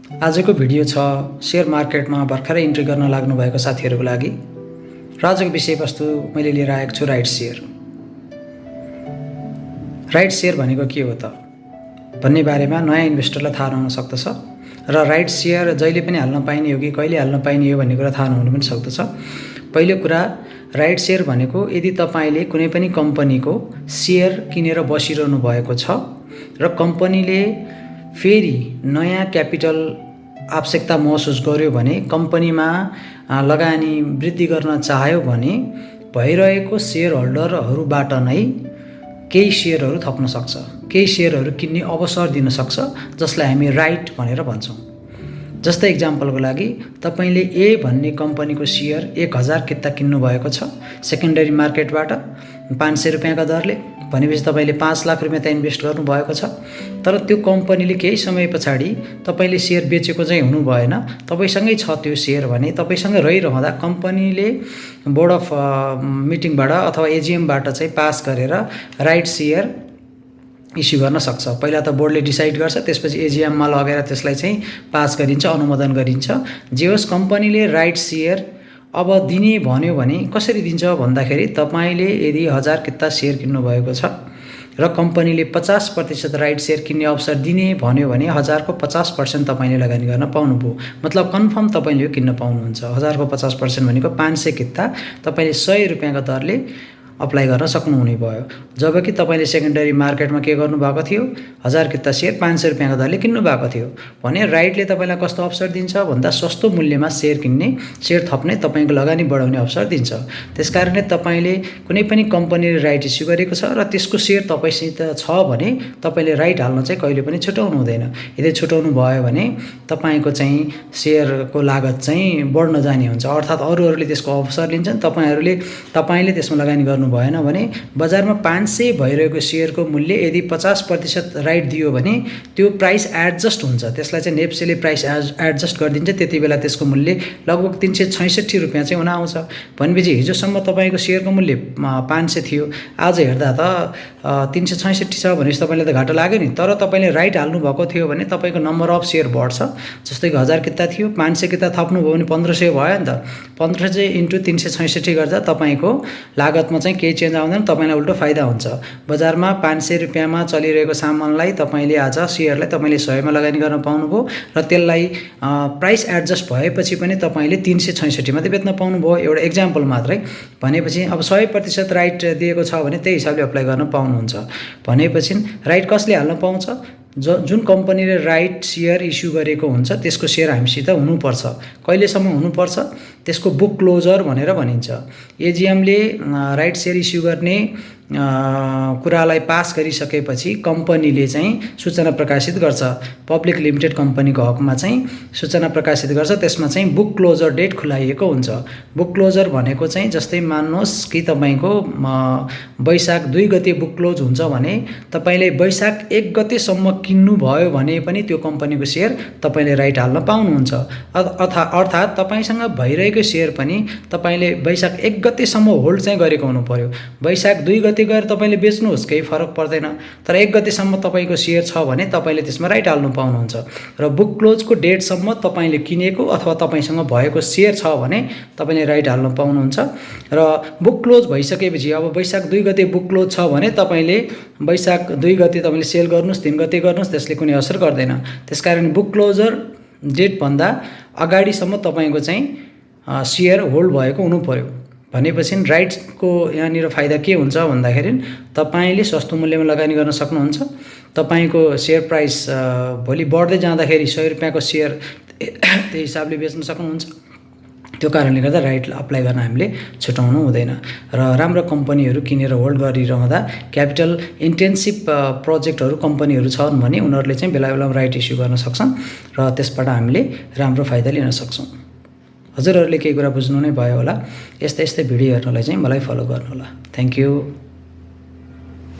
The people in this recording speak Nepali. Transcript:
आजको भिडियो छ शेयर मार्केटमा भर्खरै इन्ट्री गर्न लाग्नु भएको साथीहरूको लागि। र आजको विषयवस्तु मैले लिएर आएको छु राइट सेयर। राइट सेयर भनेको के हो त भन्ने बारेमा नयाँ इन्भेस्टरलाई थाहा नहुन सक्दछ र राइट सेयर जहिले पनि हाल्न पाइने हो कि कहिले हाल्न पाइने हो भन्ने कुरा थाहा नहुन पनि सक्दछ। पहिलो कुरा, राइट सेयर भनेको यदि तपाईले कुनै पनि कम्पनीको सेयर किनेर बसिरहनु भएको छ र कम्पनीले फेरि नयाँ क्यापिटल आवश्यकता महसुस गर्यो भने, कम्पनीमा लगानी वृद्धि गर्न चाह्यो भने भइरहेको सेयर होल्डरहरूबाट नै केही सेयरहरू थप्न सक्छ, केही सेयरहरू किन्ने अवसर दिन सक्छ, जसलाई हामी राइट भनेर भन्छौँ। जस्तै इक्जाम्पलको लागि तपाईले ए भन्ने कम्पनीको सेयर 1000 किता किन्नु भएको छ सेकेन्डरी मार्केटबाट 500 रुपैयाँका दरले। भनेपछि तपाईले 5 लाख रुपैयाँ त्यहाँ इन्भेस्ट गर्नुभएको छ। तर त्यो कम्पनीले केही समय पछाडि तपाईले सेयर बेचेको चाहिँ हुनु भएन, तपाईसँगै छ त्यो सेयर भने तपाईसँग रहिरहँदा कम्पनीले बोर्ड अफ मिटिङबाट अथवा एजिएमबाट चाहिँ पास गरेर राइट सेयर इस्यु गर्न सक्छ। पहिला त बोर्डले डिसाइड गर्छ, त्यसपछि एजिएममा लगेर त्यसलाई चाहिँ पास गरिन्छ, अनुमोदन गरिन्छ। जे होस्, कम्पनीले राइट सेयर अब दिने भन्यो भने कसरी दिन्छ भन्दाखेरि तपाईले यदि 1000 किता सेयर किन्नु भएको छ र कम्पनीले 50% राइट सेयर किन्ने अवसर दिने भन्यो भने 1000 को 50% तपाईले लगानी गर्न पाउनुभयो। मतलब कन्फर्म तपाईले यो किन्न पाउनुहुन्छ। 1000 को 50% भनेको 500 किता तपाईले 100 रुपैयाँको दरले अप्लाई गर्न सक्नुहुने भयो। जबकि तपाईले सेकेन्डरी मार्केटमा के गर्नुभएको थियो, 1000 किता सेयर 500 रुपैयाँको दरले किन्नु भएको थियो भने राइटले तपाईलाई कस्तो अवसर दिन्छ भन्दा सस्तो मूल्यमा सेयर किन्ने, सेयर थप्ने, तपाईको लगानी बढाउने अवसर दिन्छ। त्यसकारणले तपाईले कुनै पनि कम्पनीले राइट इस्यु गरेको छ र त्यसको सेयर तपाईसित छ भने तपाईले राइट हाल्न चाहिँ कहिले पनि छुटाउनु हुँदैन। यदि छुटाउनु भयो भने तपाईको चाहिँ सेयरको लागत चाहिँ बढ्न जाने हुन्छ। अर्थात् अरूहरूले त्यसको अवसर लिन्छन्, तपाईले त्यसमा लगानी गर्नु भएन भने बजारमा 500 भइरहेको सेयरको मूल्य यदि 50% राइट दियो भने त्यो प्राइस एडजस्ट हुन्छ। त्यसलाई चाहिँ नेप्सेले प्राइस एडजस्ट गरिदिन्छ। त्यति बेला त्यसको मूल्य लगभग 366 रुपैयाँ चाहिँ हुन आउँछ। भनेपछि हिजोसम्म तपाईको सेयरको मूल्य 500 थियो, आज हेर्दा त 366 छ भनेपछि तपाईलाई त घाटा लाग्यो नि। तर तपाईले राइट हाल्नु भएको थियो भने तपाईको नम्बर अफ सेयर बढ्छ। जस्तै 1000 किता थियो, 500 किता थप्नु भयो भने 1500 भयो नि त। 1500 × 366 गर्दा तपाईको लागतमा चाहिँ केही चेन्ज आउँदैन, तपाईलाई उल्टो फाइदा हुन्छ। बजारमा 500 रुपैयाँमा चलिरहेको सामानलाई तपाईले आज सेयरलाई तपाईले 100 मा लगानी गर्न पाउनुभयो र त्यसलाई प्राइस एडजस्ट भएपछि पनि तपाईले 366 मात्रै बेच्न पाउनुभयो। एउटा एक्जाम्पल मात्रै। भनेपछि अब 100% राइट दिएको छ भने त्यही हिसाबले अप्लाई गर्न पाउनुहुन्छ। भनेपछि राइट कसले हाल्न पाउँछ? जुन कम्पनीले राइट सेयर इस्यु गरेको हुन्छ त्यसको सेयर हामीसित हुनुपर्छ। कहिलेसम्म हुनुपर्छ? त्यसको बुक क्लोजर भनेर भनिन्छ। एजिएमले राइट सेयर इस्यु गर्ने कुरालाई पास गरिसकेपछि कम्पनीले चाहिँ सूचना प्रकाशित गर्छ। पब्लिक लिमिटेड कम्पनीको हकमा चाहिँ सूचना प्रकाशित गर्छ। त्यसमा चाहिँ बुक क्लोजर डेट खुलाइएको हुन्छ। बुक क्लोजर भनेको चाहिँ जस्तै मान्नुहोस् कि तपाईको वैशाख 2 गते बुक क्लोज हुन्छ भने तपाईले वैशाख 1 गतेसम्म किन्नु भयो भने पनि त्यो कम्पनीको सेयर तपाईले राइट हाल्न पाउनुहुन्छ। अर्थात् तपाईसँग भइरहेको सेयर पनि तपाईले वैशाख 1 गतेसम्म होल्ड चाहिँ गरेको हुनु पर्यो। वैशाख 2 गते गएर तपाईले बेच्नुहोस्, केही फरक पर्दैन। तर 1 गतेसम्म तपाईको सेयर छ भने तपाईले त्यसमा राइट हाल्नु पाउनुहुन्छ। र बुक क्लोजको डेटसम्म तपाईले किनेको अथवा तपाईसँग भएको सेयर छ भने तपाईले राइट हाल्न पाउनुहुन्छ। र बुक क्लोज भइसकेपछि अब वैशाख 2 गते बुक क्लोज छ भने तपाईले वैशाख 2 गते तपाईले सेल गर्नुहोस्, 3 गते गर्नुहोस्, त्यसले कुनै असर गर्दैन। त्यसकारण बुक क्लोजर डेट भन्दा अगाडिसम्म तपाईको चाहिँ सेयर होल्ड भएको हुनु पर्यो। भनेपछि राइटको यहाँनिर फाइदा के हुन्छ भन्दाखेरि तपाईले सस्तो मूल्यमा लगानी गर्न सक्नुहुन्छ। तपाईको सेयर प्राइस भोलि बढ्दै जाँदाखेरि 100 रुपैयाँको सेयर त्यही हिसाबले बेच्न सक्नुहुन्छ। त्यो कारणले गर्दा राइट अप्लाई गर्न हामीले छुटाउनु हुँदैन। र राम्रो कम्पनीहरू किनेर होल्ड गरिरहँदा क्यापिटल इन्टेन्सिभ प्रोजेक्टहरू कम्पनीहरू छन् भने उनीहरूले चाहिँ बेला बेलामा राइट इस्यु गर्न सक्छन् र त्यसबाट हामीले राम्रो फाइदा लिन सक्छौँ। हजुरहरूले केही कुरा बुझ्नु नै भयो होला। यस्तै भिडियो हेर्नलाई चाहिँ मलाई फलो गर्नुहोला। Thank you.